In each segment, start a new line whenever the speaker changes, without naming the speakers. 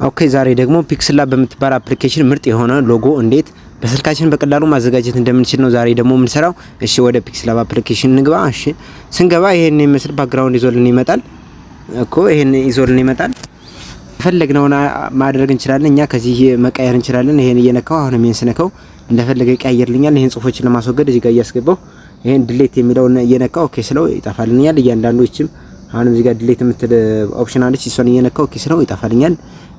Okay፣ ዛሬ ደግሞ PixelLab በምትባል application ምርጥ የሆነ ሎጎ እንዴት በስልካችን በቀላሉ ማዘጋጀት እንደምንችል ነው ዛሬ ደግሞ የምንሰራው። እሺ፣ ወደ PixelLab application እንግባ። እሺ፣ ስንገባ ይሄን የሚመስል background ይዞልን ይመጣል እኮ፣ ይሄን ይዞልን ይመጣል። የፈለግነውን ማድረግ እንችላለን። እኛ ከዚህ መቀየር እንችላለን። ይሄን እየነካው፣ አሁንም ይሄን ስነካው እንደፈለገ ይቀያየርልኛል። ይሄን ጽሁፎችን ለማስወገድ እዚህ ጋር እያስገባው ይሄን delete የሚለውን እየነካው okay ስለው ይጠፋልኛል። እያንዳንዱ ይችም አሁንም እዚህ ጋር delete የምትል option አለች። እሷን እየነካው okay ስለው ይጠፋልኛል።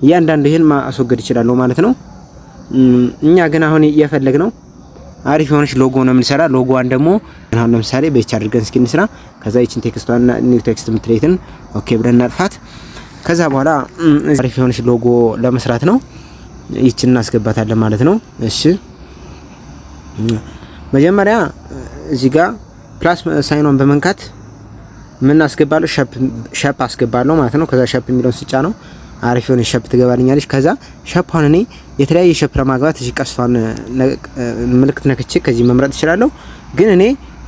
እያንዳንዱ ይሄን ማስወገድ እችላለሁ ማለት ነው። እኛ ግን አሁን እየፈለግነው አሪፍ የሆነች ሎጎ ነው የምንሰራ። ሎጎዋን ደግሞ አሁን ለምሳሌ በይች አድርገን እስኪ እንስራ። ከዛ ይችን text ቷን new text የምትለይትን okay ብለን እናጥፋት። ከዛ በኋላ አሪፍ የሆነች ሎጎ ለመስራት ነው። ይችን እናስገባታለን ማለት ነው። እሺ፣ መጀመሪያ እዚህ ጋር plus sign ኗን በመንካት ምን አስገባለሁ? Shape አስገባለሁ ማለት ነው። ከዛ shape የሚለውን ስጫነው አሪፍ የሆነ shape ትገባልኛለች። ከዛ shape ን እኔ የተለያየ shape ለማግባት እዚህ ቀስቷን ምልክት ነክቼ ከዚህ መምረጥ እችላለሁ። ግን እኔ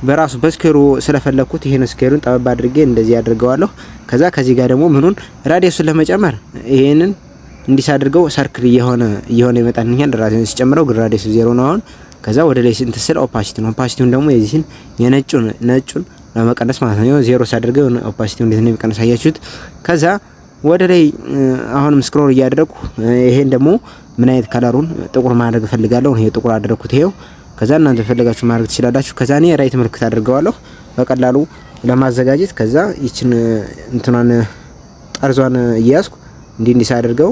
በራሱ በ square ኡ ስለፈለኩት ይሄን square ኡን ጠበብ አድርጌ እንደዚህ አድርገዋለሁ። ከዛ ከዚህ ጋር ደግሞ ምኑን radius ኡን ለመጨመር ይሄንን እንዲህ ሳድርገው circle እየሆነ እየሆነ ይመጣልኛል። Radius ሲጨምረው ግን radius ኡ 0 ነው አሁን። ከዛ ወደ ላይ እንትን ስል opacity ነው። Opacity ውን ደግሞ የዚህን የነጩን ነጩን ለመቀነስ ማለት ነው። 0 ሳድርገው opacity ው እንዴት ነው የሚቀነስ አያችሁት? ከዛ ወደ ላይ አሁንም scroll እያደረኩ ይሄን ደግሞ ምን አይነት color ኡን ጥቁር ማድረግ እፈልጋለሁ። ይሄ ጥቁር አደረኩት ይሄው። ከዛ እናንተ ፈልጋችሁ ማድረግ ትችላላችሁ። ከዛ እኔ right ምልክት አድርገዋለሁ በቀላሉ ለማዘጋጀት። ከዛ ይችን እንትኗን ጠርዟን እያያዝኩ እንዲህ እንዲህ ሳደርገው፣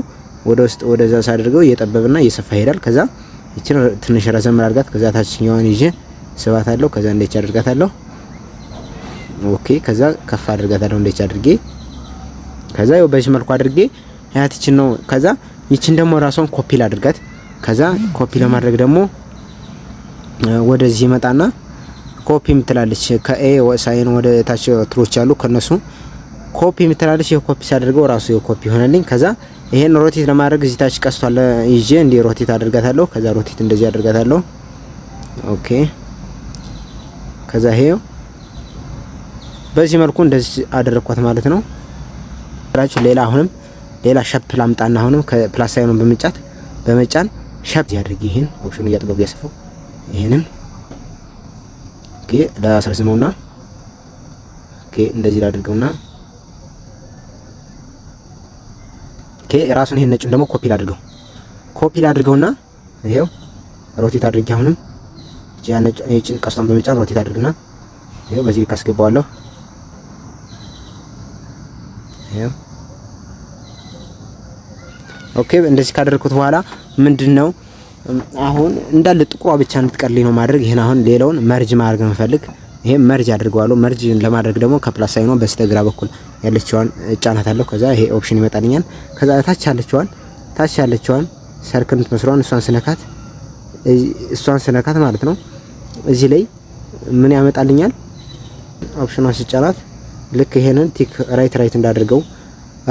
ወደ ውስጥ ወደዛ ሳደርገው እየጠበብና እየሰፋ ይሄዳል። ከዛ ይችን ትንሽ ረዘም አድርጋት። ከዛ ታችኛዋን ይዤ ስባታለሁ። ከዛ እንደች አድርጋታለሁ። Okay፣ ከዛ ከፍ አድርጋታለሁ እንደች አድርጌ። ከዛ ያው በዚህ መልኩ አድርጌ ያት ይችን ነው። ከዛ ይችን ደግሞ ራሷን ኮፒ ላድርጋት። ከዛ ኮፒ ለማድረግ ደግሞ ወደዚህ ይመጣና ኮፒ የምትላለች ከ A sign ወደ ታች tool ኦች አሉ፣ ከነሱ ኮፒ የምትላለች። ይሄ ኮፒ ሳደርገው ራሱ ኮፒ ሆነልኝ። ከዛ ይሄን rotate ለማድረግ እዚህ ታች ቀስቷል ይዤ እንዲህ rotate አድርጋታለሁ። ከዛ rotate እንደዚህ አድርጋታለሁ። Okay፣ ከዛ ይሄው በዚህ መልኩ እንደዚህ አደረኳት ማለት ነው። ሌላ አሁንም ሌላ shape ላምጣና አሁንም ከ plus sign ኑን በመጫን shape ያድርግ። ይሄን option ኑ እያጥበቡ ያሰፈው ይሄንን okay ላስረዝመውና okay እንደዚህ ላድርገውና okay ራሱን ይሄን ነጩን ደግሞ ኮፒ ላድርገው። ኮፒ ላድርገውና ይሄው rotate አድርጌ አሁንም እቺ ነጭ እቺን ቀስቷን በመጫን rotate አድርግና ይሄው በዚህ ልክ አስገባዋለሁ። ይሄው okay፣ እንደዚህ ካደረኩት በኋላ ምንድነው አሁን እንዳለ ጥቁሯ ብቻ እንድትቀርልኝ ነው ማድረግ። ይሄን አሁን ሌላውን merge ማድረግ ነው የምፈልግ። ይሄ merge አድርገዋለሁ። Merge ለማድረግ ደግሞ ከ plus sign ኗ በስተግራ በኩል ያለችዋን እጫናታለሁ። ከዛ ይሄ option ይመጣልኛል። ከዛ ታች ያለችዋን circle የምትመስለዋን እሷን ስነካት ማለት ነው፣ እዚህ ላይ ምን ያመጣልኛል? Option ኗን ስጫናት ልክ ይሄንን tick right right እንዳደርገው፣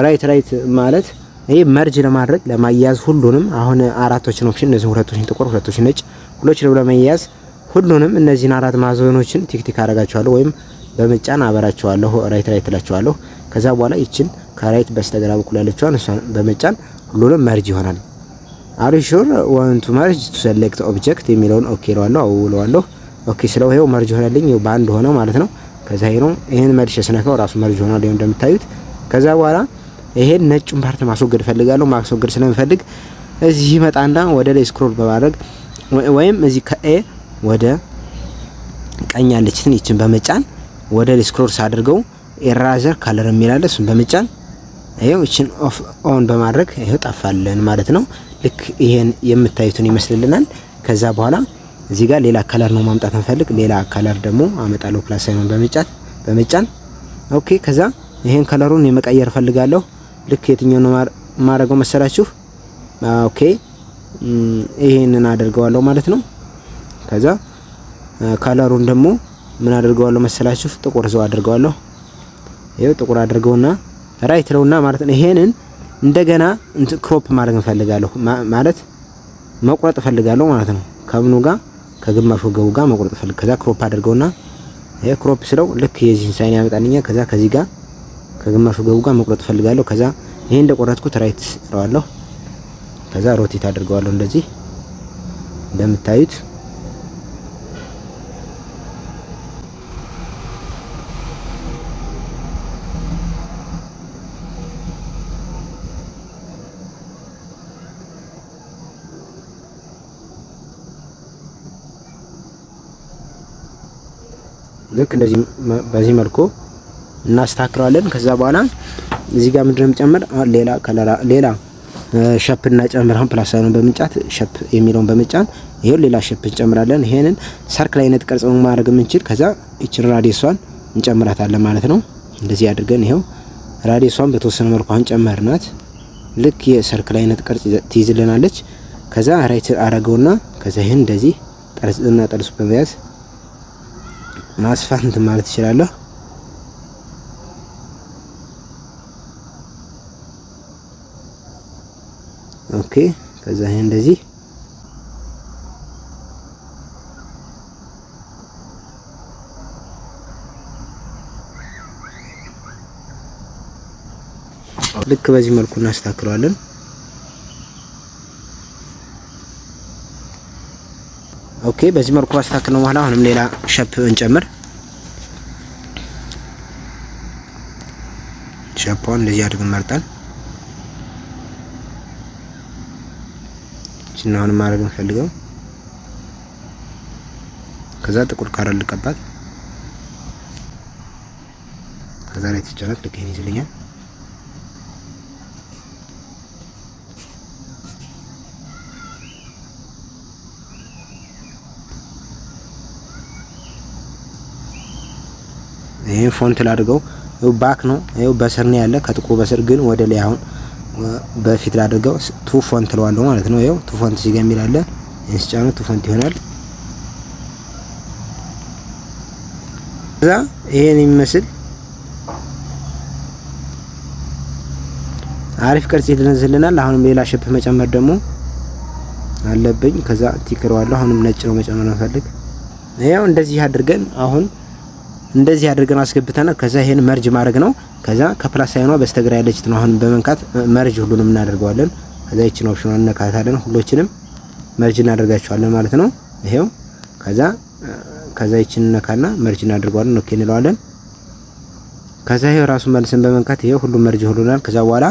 right right ማለት ይሄ merge ለማድረግ፣ ለማያያዝ ሁሉንም አሁን አራቶችን option፣ እነዚህ ሁለቶችን ጥቁር፣ ሁለቶችን ነጭ፣ ሁሎችንም ለመያያዝ ሁሉንም እነዚህን አራት ማዕዘኖችን tick tick አደርጋቸዋለሁ ወይም በመጫን አበራቸዋለሁ። Right right እላቸዋለሁ። ከዛ በኋላ ይችን ከ right በስተግራ በኩል ያለችዋን እሷን በመጫን ሁሉንም merge ይሆናል። "Are you sure want to merge to select object" የሚለውን okay እለዋለሁ። አዎ እለዋለሁ። Okay ስለው ይሄው merge ሆነልኝ፣ በአንድ ሆነ ማለት ነው። ከዛ ይሄ ነው፣ ይሄን መልሼ ስነካው ራሱ merge ሆኗል፣ ይሄው እንደምታዩት። ከዛ በኋላ ይሄን ነጩን part ማስወገድ እፈልጋለሁ። ማስወገድ ስለምፈልግ እዚህ ይመጣና ወደ ላይ scroll በማድረግ ወይም እዚህ ከ A ወደ ቀኝ ያለችትን ይችን በመጫን ወደ ላይ scroll ሳድርገው eraser color የሚል አለ። እሱን በመጫን ይሄው ይችን off on በማድረግ ይሄው ጠፋልን ማለት ነው። ልክ ይሄን የምታዩትን ይመስልልናል። ከዛ በኋላ እዚህ ጋር ሌላ color ነው ማምጣት እንፈልግ። ሌላ color ደግሞ አመጣለሁ plus sign ኑን በመጫን። Okay፣ ከዛ ይሄን color ኡን የመቀየር ፈልጋለሁ። ልክ የትኛው ነው ማድረገው መሰላችሁ? Okay፣ ይሄንን አደርገዋለሁ ማለት ነው። ከዛ color ኡን ደግሞ ምን አደርገዋለሁ መሰላችሁ? ጥቁር ዘው አድርገዋለሁ። ይሄው ጥቁር አድርገውና right ለውና ማለት ነው። ይሄንን እንደገና እንትን crop ማድረግ እንፈልጋለሁ፣ ማለት መቁረጥ እፈልጋለሁ ማለት ነው። ከምኑ ጋር? ከግማሽ ወገቡ ጋር መቁረጥ እፈልግ። ከዛ crop አድርገውና ይሄ crop ስለው ልክ የዚህን sign ያመጣልኛል። ከዛ ከዚህ ጋር ከግማሽ ወገቡ ጋር መቁረጥ እፈልጋለሁ። ከዛ ይሄ እንደቆረጥኩት right እለዋለሁ። ከዛ rotate አድርገዋለሁ እንደዚህ እንደምታዩት። ልክ እንደዚህ በዚህ መልኩ እናስተካክለዋለን። ከዛ በኋላ እዚህ ጋር ምንድነው የምጨምር? ሌላ color፣ ሌላ shape እናጨምር። አሁን plus sign ኡን በመጫን፣ shape የሚለውን በመጫን ይሄው ሌላ shape እንጨምራለን። ይሄንን circle አይነት ቅርጽ ማድረግ የምንችል፣ ከዛ ይችን radius ኧን እንጨምራታለን ማለት ነው። እንደዚህ አድርገን ይሄው radius ኧን በተወሰነ መልኩ አሁን ጨመርናት። ልክ የ circle አይነት ቅርጽ ትይዝልናለች። ከዛ right አረገውና ከዛ ይሄን እንደዚህ ጠርዝና ጠርዙ በመያዝ ማስፋት እንትን ማለት እችላለሁ። Okay፣ ከዛ ይሄ እንደዚህ፣ ልክ በዚህ መልኩ እናስተካክለዋለን። Okay፣ በዚህ መልኩ አስተካክለው በኋላ አሁንም ሌላ shape እንጨምር። Shape ኧን እንደዚህ አድርገን መርጠን እቺን አሁን ማድረግ እንፈልገው። ከዛ ጥቁር color ልቀባት። ከዛ ላይ ትጫናት፣ ልክ ይሄን ይዝልኛል። ይሄን font ላድርገው። ይኸው back ነው። ይኸው በስር ነው ያለ፣ ከጥቁሩ በስር ግን ወደ ላይ አሁን በፊት ላድርገው፣ to front እለዋለሁ ማለት ነው። ይኸው to front እዚህ ጋር የሚል አለ። ይሄን ስጫነው to front ይሆናል። ከዛ ይሄን የሚመስል አሪፍ ቅርጽ ይልንዝልናል። አሁንም ሌላ shape መጨመር ደግሞ አለብኝ። ከዛ tick እለዋለሁ። አሁንም ነጭ ነው መጨመር ነው። ይኸው እንደዚህ አድርገን፣ አሁን እንደዚህ አድርገን አስገብተናል። ከዛ ይሄን merge ማድረግ ነው። ከዛ ከ plus sign ኗ በስተግራ ያለች ነው አሁን በመንካት merge ሁሉንም እናደርገዋለን። ከዛ ይችን option እነካታለን። ሁሎችንም merge እናደርጋቸዋለን ማለት ነው። ይሄው ከዛ ይችን እነካና merge እናደርገዋለን። Okay እንለዋለን። ከዛ ይሄው ራሱ መልስን በመንካት ይሄው ሁሉም merge ሆኖልናል። ከዛ በኋላ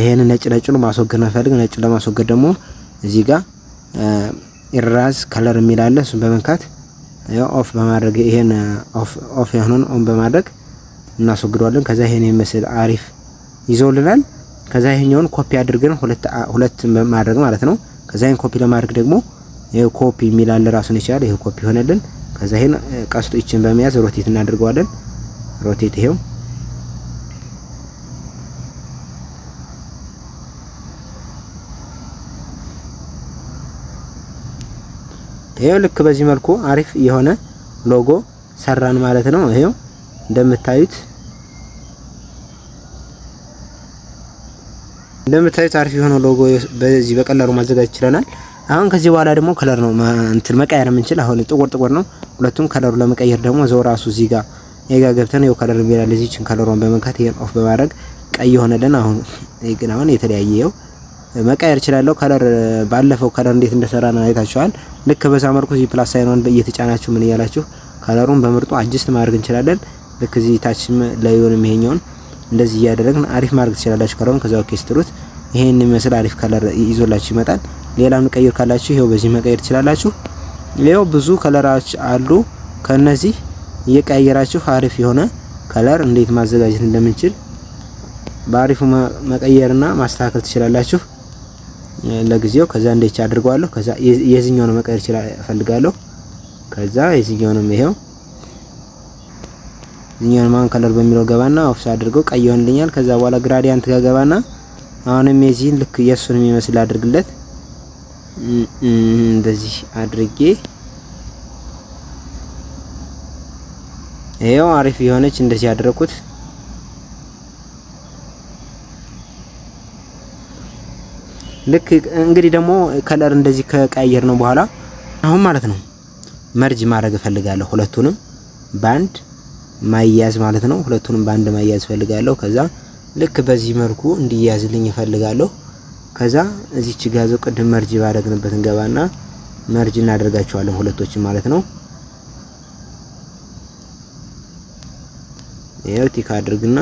ይሄን ነጭ ነጩን ማስወገድ ነው። ነጩን ለማስወገድ ደግሞ እዚህ ጋር erase color የሚል አለ። እሱን በመንካት ያው off በማድረግ፣ ይሄን off off የሆነውን on በማድረግ እናስወግደዋለን። ከዛ ይሄን የሚመስል አሪፍ ይዘውልናል። ከዛ ይሄኛውን ኮፒ አድርገን ሁለት ሁለት ማድረግ ማለት ነው። ከዛ ይሄን ኮፒ ለማድረግ ደግሞ ይሄ ኮፒ የሚል አለ፣ ራሱን ይችላል። ይሄ ኮፒ ሆነልን። ከዛ ይሄን ቀስቱ ይችን በመያዝ rotate እናደርገዋለን። Rotate፣ ይሄው ይሄው ልክ በዚህ መልኩ አሪፍ የሆነ ሎጎ ሰራን ማለት ነው። ይሄው እንደምታዩት አሪፍ የሆነ ሎጎ በዚህ በቀላሉ ማዘጋጀት ችለናል። አሁን ከዚህ በኋላ ደግሞ color ነው እንትን መቀየር የምንችል። አሁን ጥቁር ጥቁር ነው ሁለቱም። Color ኡ ለመቀየር ደግሞ ዘው ራሱ እዚህ ጋር ኤጋ ገብተን ይኸው color የሚላል፣ እዚህችን color ኧን በመንካት ይሄን off በማድረግ ቀይ የሆነልን። አሁን ግን አሁን የተለያየ ይኸው መቀየር እችላለሁ። Color ባለፈው color እንዴት እንደሰራ ነው አይታችኋል። ልክ በዛ መልኩ እዚህ plus sign ኗን እየተጫናችሁ ምን እያላችሁ color ኡን በምርጡ adjust ማድረግ እንችላለን። ልክ እዚህ ታችም ላይሆንም ይሄኛውን እንደዚህ እያደረግን አሪፍ ማድረግ ትችላላችሁ color ኡን። ከዛ okay ስትሉት ይሄን የሚመስል አሪፍ color ይዞላችሁ ይመጣል። ሌላም ቀይር ካላችሁ ይሄው በዚህ መቀየር ትችላላችሁ። ይሄው ብዙ color ኦች አሉ። ከነዚህ እየቀያየራችሁ አሪፍ የሆነ color እንዴት ማዘጋጀት እንደምንችል በአሪፉ መቀየርና ማስተካከል ትችላላችሁ። ለጊዜው ከዛ እንዴት አድርገዋለሁ። ከዛ የዚህኛውን መቀየር ይችላል እፈልጋለሁ። ከዛ የዚህኛውንም ይሄው እዚህኛውን ማን color በሚለው ገባና off አድርገው ቀይ ይሆንልኛል። ከዛ በኋላ gradient ጋር ገባና አሁንም የዚህን ልክ የሱን የሚመስል አድርግለት፣ እንደዚህ አድርጌ ይሄው አሪፍ የሆነች እንደዚህ ያደረኩት። ልክ እንግዲህ ደግሞ color እንደዚህ ከቀየር ነው በኋላ አሁን ማለት ነው merge ማድረግ እፈልጋለሁ። ሁለቱንም ባንድ ማያዝ ማለት ነው። ሁለቱንም ባንድ ማያዝ እፈልጋለሁ። ከዛ ልክ በዚህ መልኩ እንዲያዝልኝ እፈልጋለሁ። ከዛ እዚች ጋ ዘው ቅድም merge ባደረግንበት እንገባና merge እናደርጋቸዋለን ሁለቶችን ማለት ነው። ይኸው tick አድርግና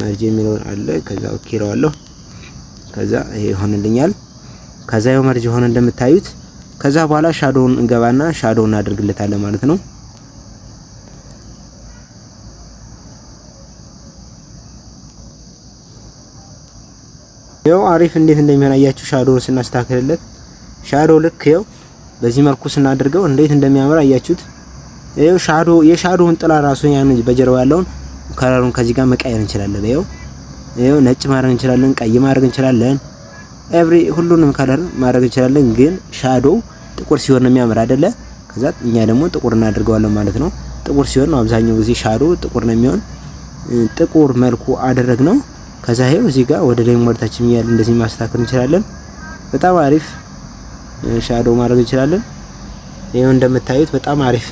merge የሚለውን አለ። ከዛ okay እለዋለሁ። ከዛ ይሄ ይሆንልኛል። ከዛ ይኸው merge ሆነ እንደምታዩት። ከዛ በኋላ shadow ውን እንገባና shadow እናደርግለታለን ማለት ነው። ይኸው አሪፍ እንዴት እንደሚሆን አያችሁ። Shadow ውን ስናስተካክልለት shadow ልክ ይኸው በዚህ መልኩ ስናደርገው እንዴት እንደሚያምር አያችሁት። ይኸው shadow የ shadow ውን ጥላ ራሱ ያን በጀርባ ያለውን color ኡን ከዚህ ጋር መቀየር እንችላለን። ይኸው ነጭ ማድረግ እንችላለን፣ ቀይ ማድረግ እንችላለን። Every ሁሉንም color ማድረግ እንችላለን። ግን shadow ጥቁር ሲሆን ነው የሚያምር አይደለ? ከዛ እኛ ደግሞ ጥቁር እናደርገዋለን ማለት ነው። ጥቁር ሲሆን ነው አብዛኛው ጊዜ shadow ጥቁር ነው የሚሆን። ጥቁር መልኩ አደረግነው። ከዛ ይሄው እዚህ ጋር ወደ ላይ ወደታች እያለ እንደዚህ ማስተካከል እንችላለን። በጣም አሪፍ shadow ማድረግ እንችላለን። ይሄው እንደምታዩት በጣም አሪፍ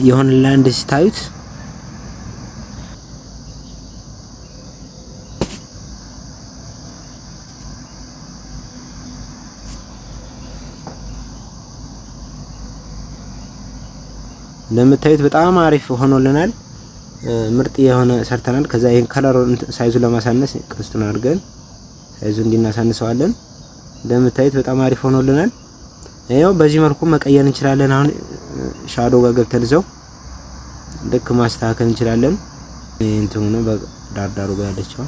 የሆነላ እንደዚህ ታዩት። እንደምታዩት በጣም አሪፍ ሆኖልናል። ምርጥ የሆነ ሰርተናል። ከዛ ይሄን color size ኡ ለማሳነስ ቀስቱን አድርገን size ኡ እንዲናሳንሰዋለን። እንደምታዩት በጣም አሪፍ ሆኖልናል። ይኸው በዚህ መልኩ መቀየር እንችላለን። አሁን shadow ጋር ገብተን እዛው ልክ ማስተካከል እንችላለን። እንትኑ ነው በዳርዳሩ ጋር ያለችው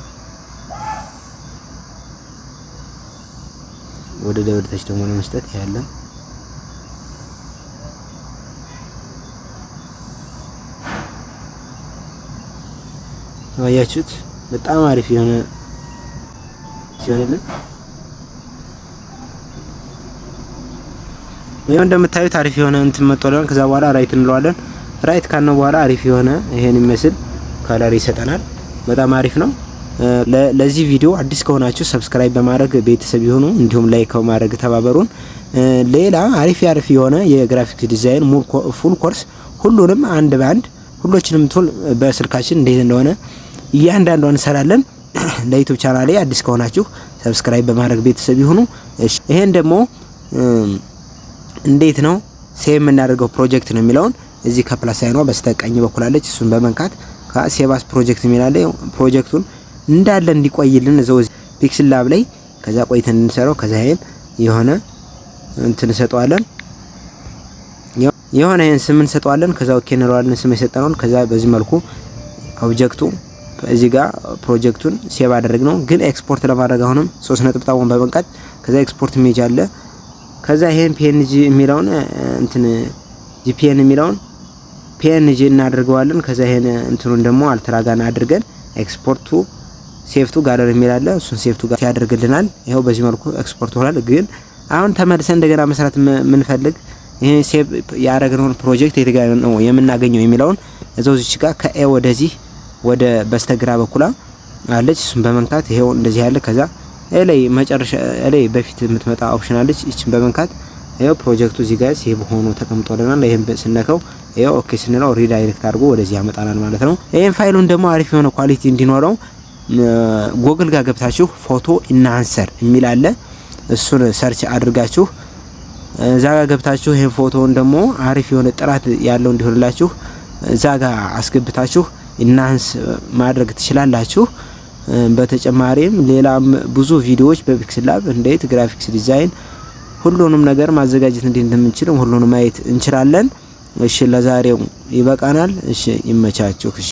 ወደ ላይ ወደ ታች ደግሞ ለመስጠት ያለ አያችሁት። በጣም አሪፍ የሆነ ሲሆንልን ይሄው እንደምታዩት አሪፍ የሆነ እንትን መጥቶልናል። ከዛ በኋላ right እንለዋለን። Right ካልነው በኋላ አሪፍ የሆነ ይሄን የሚመስል color ይሰጠናል። በጣም አሪፍ ነው። ለዚህ ቪዲዮ አዲስ ከሆናችሁ subscribe በማድረግ ቤተሰብ ይሁኑ፣ እንዲሁም like በማድረግ ተባበሩን። ሌላ አሪፍ አሪፍ የሆነ የ graphics design full course ሁሉንም አንድ በአንድ ሁሎችንም tool በስልካችን እንዴት እንደሆነ እያንዳንዷን እንሰራለን። ለ YouTube ቻናሌ አዲስ ከሆናችሁ subscribe በማድረግ ቤተሰብ ይሁኑ። ይሄን ደግሞ እንዴት ነው save የምናደርገው ፕሮጀክት ነው የሚለውን እዚህ ከ plus sign ኗ በስተቀኝ በኩል አለች። እሱን በመንካት ከ save as project የሚል አለ። ፕሮጀክቱን እንዳለ እንዲቆይልን እዛው PixelLab ላይ ከዛ ቆይተን እንሰራው። ከዛ ይሄን የሆነ እንትን እንሰጠዋለን የሆነ ይሄን ስም እንሰጠዋለን። ከዛ okay እንለዋለን ስም የሰጠነውን። ከዛ በዚህ መልኩ object ኡ እዚህ ጋር ፕሮጀክቱን save አደረግነው። ግን ኤክስፖርት ለማድረግ አሁንም ሶስት ነጥብጣቡን በመንካት ከዛ export image አለ። ከዛ ይሄን PNG የሚለውን እንትን JPG የሚለውን PNG እናደርገዋለን። ከዛ ይሄን እንትኑን ደግሞ ultra ጋን አድርገን export to save to gallery የሚል አለ። እሱን save to gallery ያደርግልናል። ይኸው በዚህ መልኩ ኤክስፖርት ሆኗል። ግን አሁን ተመልሰን እንደገና መስራት የምንፈልግ ይሄን save ያደረግነውን ፕሮጀክት የት ጋር ነው የምናገኘው የሚለውን እዛው እዚች ጋር ከ A ወደዚህ ወደ በስተግራ በኩላ አለች። እሱን በመንካት ይሄው እንደዚህ ያለ ከዛ ላይ መጨረሻ ላይ በፊት የምትመጣ option አለች። ይችን በመንካት ይሄው ፕሮጀክቱ እዚህ ጋር save ሆኖ ተቀምጦልናል። ይሄን ስነካው ይሄው okay ስንለው redirect አድርጎ ወደዚህ ያመጣናል ማለት ነው። ይሄን ፋይሉን ደግሞ አሪፍ የሆነ quality እንዲኖረው ጎግል ጋር ገብታችሁ photo enhancer የሚል አለ። እሱን search አድርጋችሁ እዛ ጋር ገብታችሁ ይሄን ፎቶውን ደግሞ አሪፍ የሆነ ጥራት ያለው እንዲሆንላችሁ እዛ ጋር አስገብታችሁ enhance ማድረግ ትችላላችሁ። በተጨማሪም ሌላም ብዙ ቪዲዮዎች በ PixelLab እንዴት graphics design ሁሉንም ነገር ማዘጋጀት እንዴት እንደምንችል ሁሉንም ማየት እንችላለን። እሺ ለዛሬው ይበቃናል። እሺ ይመቻችሁ።